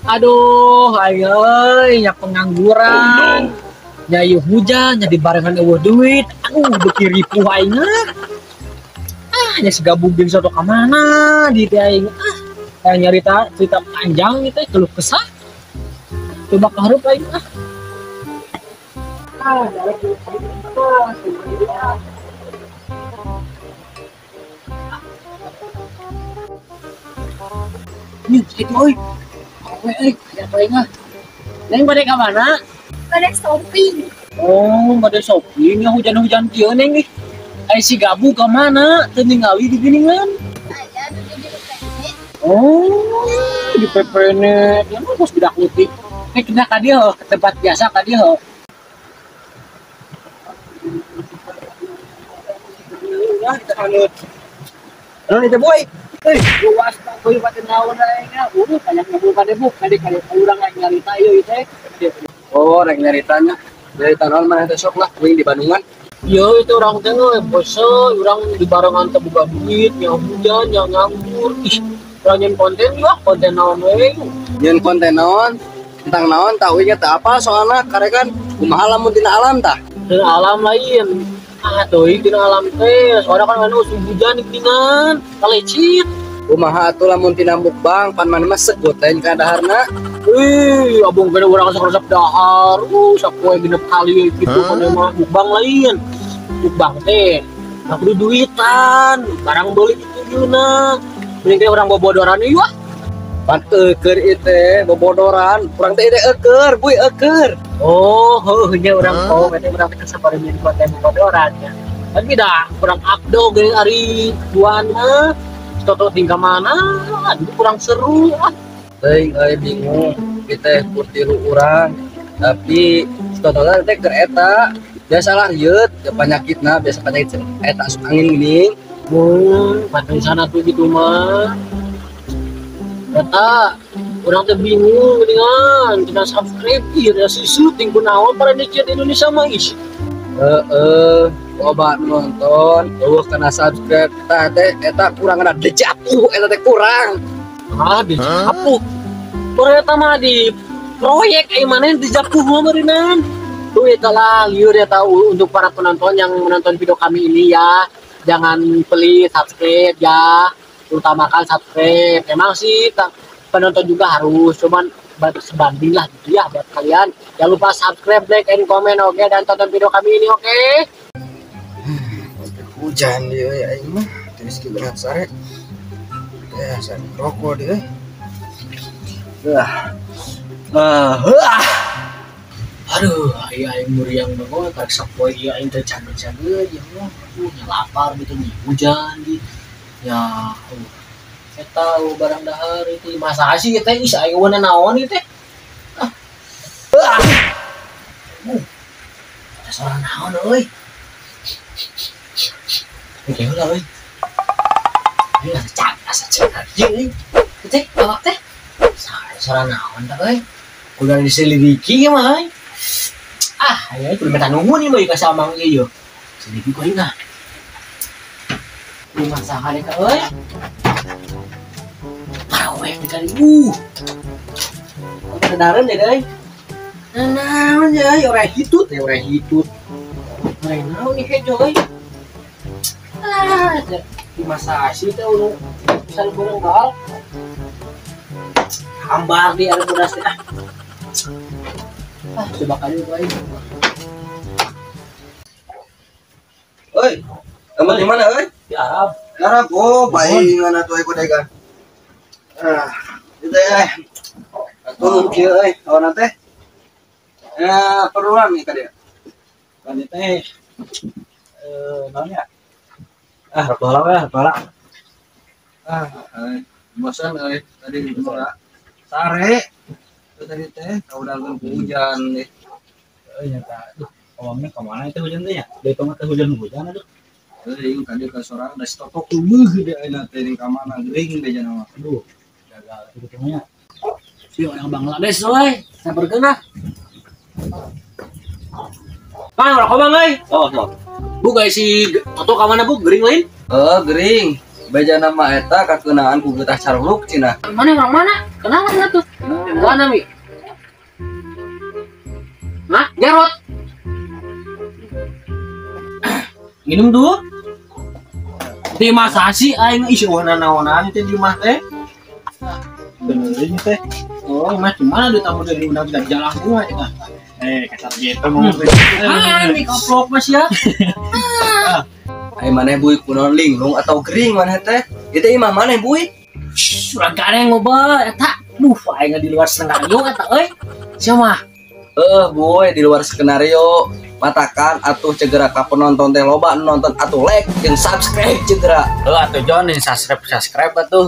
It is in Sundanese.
Aduh, aing euy, nya pengangguran. Nya ieu hujan, nya dibarengan eueuh duit. Aduh, beuki ripuh aing. Ah, nya sigabung jeung soto ka mana di teh aing. Ah, yang nyarita cerita panjang gitu keluh kesah. Coba kaharup aing ah. Ah, darek nih, itu euy. Euy, ada aing ah. Neng bade ka mana? Bade shopping. Oh, bade shopping ya hujan-hujan kieu neng ih. Ai si Gabu ka mana? Teu ningali di geuningan. Aya di PPN. Oh, di PPN. Ya mah bos budak leutik. Eh kena ka dieu ke tempat biasa ka dieu. Ya, kita kanut. Naon itu boy? Eh, luas tak koyo pate naon aing ah. Banyak ngobrol ka debuk, kali kali urang aing nyarita ieu teh. Oh, rek nyaritanya. Nyarita naon maneh teh sok lah, kuing di Bandungan. Iya, itu orang teh euy, bose, urang di barengan teh boga duit, nya hujan, nya nganggur. Ih, urang nyeun konten lah, konten naon we. Nyeun konten naon? Tentang naon tah uing teh apa soalna karekan kumaha lamun tina alam tah? Tina alam lain. Ah, teuing tina alam teh, soalna kan anu usum hujan geuningan, kalecit. Kumaha atuh lamun tina mukbang pan maneh mah segut lain ka daharna. Ih, abong gede urang resep-resep dahar. Sapoe genep kali gitu maneh mah mukbang lain. Mukbang teh, nah kudu duitan, barang beli itu gimana? Mending teh urang bobodoran ieu ah. Pan eueur ieu teh bobodoran, urang teh ieu eueur, buy eueur. Oh, heuh nya urang poho teh urang teh sabar nyeun konten bobodoran nya. Tapi dah kurang abdo geuning ari duaan mah. Toto tingkah mana? Aduh kurang seru ah. Teuing euy bingung, kita kur tilu urang. Tapi totona teh keur eta biasalah rieut ya penyakitna, biasa penyakit eta asup angin geuning. Oh, sana tuh gitu mah. Eta urang teh bingung geuningan, tina subscribe ieu ya sisut ting kunaon para di Indonesia mah ih. Heeh, loba nonton, eueuh kana subscribe tah teh eta kurang ada dejapu eta teh kurang. Ah, dejapu. Kurang eta mah di proyek ai maneh dejapu mah meureunnan. Tuh eta lah liur ya tahu untuk para penonton yang menonton video kami ini ya. Jangan pelit subscribe ya. Utamakan subscribe. Emang sih penonton juga harus, cuman sebanding lah gitu ya buat kalian. Jangan lupa subscribe, like, and comment, oke, dan tonton video kami ini, oke. Hujan dia ya aing mah, terus ki berat sare. Ya, sare rokok dia. Aduh, aing muriang banget, karek sapoe ieu aing teh cager-cager ya mah. Aduh, lapar gitu nih, hujan di. Ya, eta barang dahar itu masa sih teh ih aing eueuh naon ieu teh. Ah. Ada suara naon euy. Oke heula euy. Ini asa cak ieu euy. Teh awak teh. Suara naon teh euy. Kudu diselidiki ieu mah euy. Ah, aya kudu minta nuhun ieu mah ka samang ieu. Selidiki ku aing ah. Rumah saha ka euy. Paraweh dikali. Kebenaran deh euy. Naon ya euy, ora hitut, ora hitut. Ora naon nih hejo euy. Ah, di masa asli teh ulu bisa goreng dahar. Hambar di area bodas teh. Ah, coba kali euy. Euy, kamu di mana euy? Di Arab. Di Arab. Oh, paingan atuh aku degan. Ah, itu ya. Atuh kieu euy, awan teh. Ya, perluan nih ka dieu. Kan teh naon ya? Ah, rokok lah ya, rokok lah. Ah, bosan euy tadi bola. Sare. Itu tadi teh udah hujan deh. Euy nyata. Aduh, awamnya ka mana itu hujan teh nya? Deui teh hujan-hujan aduh. Euy, tadi ka sorang da stotok leuweuh deui ayeuna teh ka mana gering deui jana mah. Aduh, gagal itu teh nya. Si orang Bangladesh euy, samperkeun ah. Mang, rokok bang euy. Oh, sok. Bu guys si Toto ka mana bu? Gering lain? Heeh, gering. Bejana mah eta kakeunaan ku getah caruluk cenah. Mana orang mana? Kenalan atuh. Mana mi? Nah, Jarot. Minum dulu. Di masa sih aing isi eueuh naonan teh di imah teh. Bener ini teh. Oh, imah gimana duit tamu dari undang kita jalan gua kita. Eh, kasar gitu ngomong. Ah, ini koplok mas ya. Ai maneh buy kunaon linglung atau gering maneh teh? Ieu teh imah maneh buy. Shhh, urang gareng ngoba eta. Duh, aing di luar skenario eta euy. Siapa? Eh, boy di luar skenario. Matakan atuh cegera ka penonton teh loba nu nonton atuh like jeung subscribe cegera. Heuh atuh Jon, subscribe subscribe atuh.